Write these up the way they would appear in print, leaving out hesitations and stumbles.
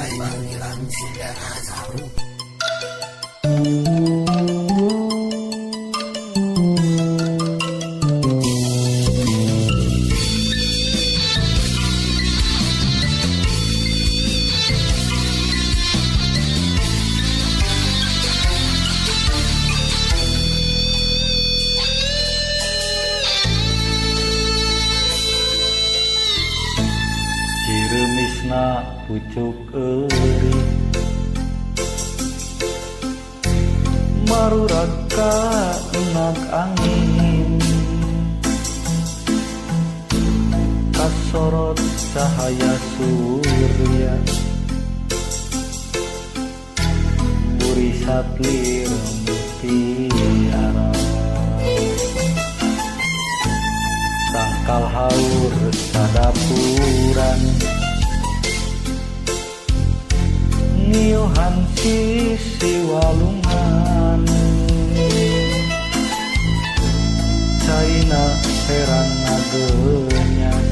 by Bang Ilham Sindana Saru. Ciremisna pucuk eurik marurag ka enak angin kasorot cahaya surya burisat lir mutiara tangkal haur sadapuran ngiuhan sisi walungan caina herang ngagenyas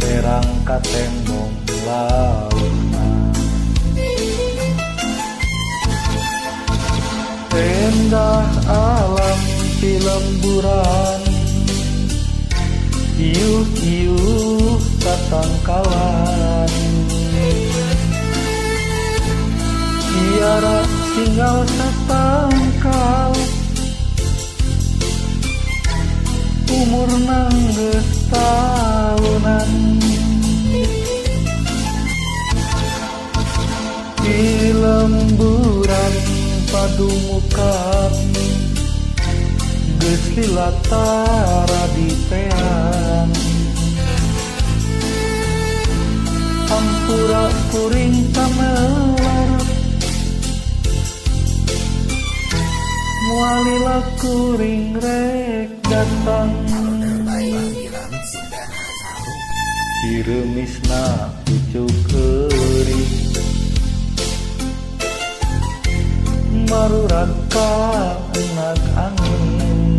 terang ka tembong lautna endah alam pilemburan iuh-iuh tatangkalan tiara tinggal satangkal umurna geus taunan di lemburan padumukan geus lila tara diteang hampura kuring tamelar moal lila kuring rek datang By Bang Ilham Sindana Saru. Ciremisna pucuk eurik marurag ka enak angin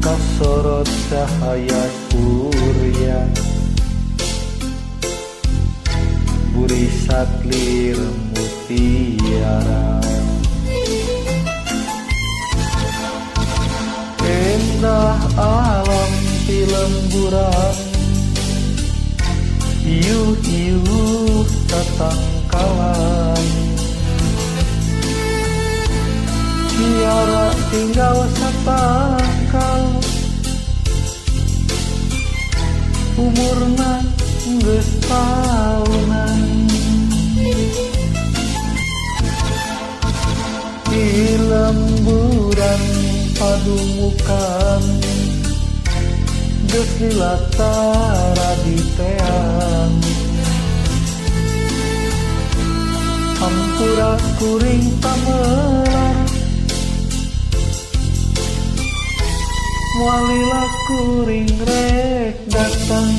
kasorot cahaya surya burisat lir mutiara endah alam pilemburan iuh-iuh tatangkalan tiara tinggal satangkal umurna geus taunan di lemburan padumukan geus lila tara diteang hampura kuring tamelar moal lila kuring rek datang.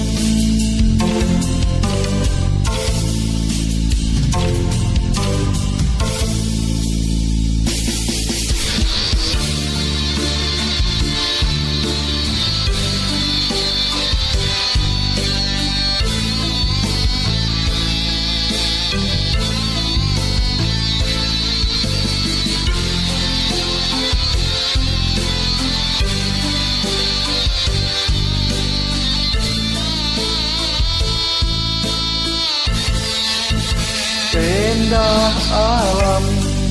Indah alam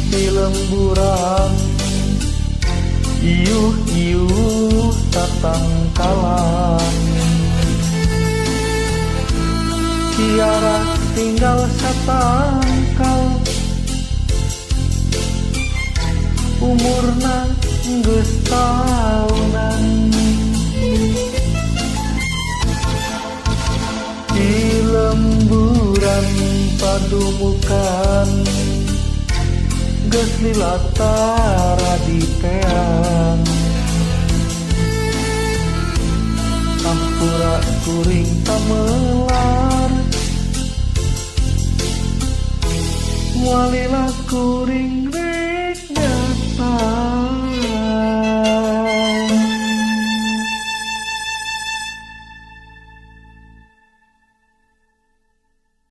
pilemburan iuh-iuh tatangkalan tiara tinggal satangkal umurna geus taunan di lemburan padumukan geus lila tara diteang hampura kuring tamelar moal lila kuring.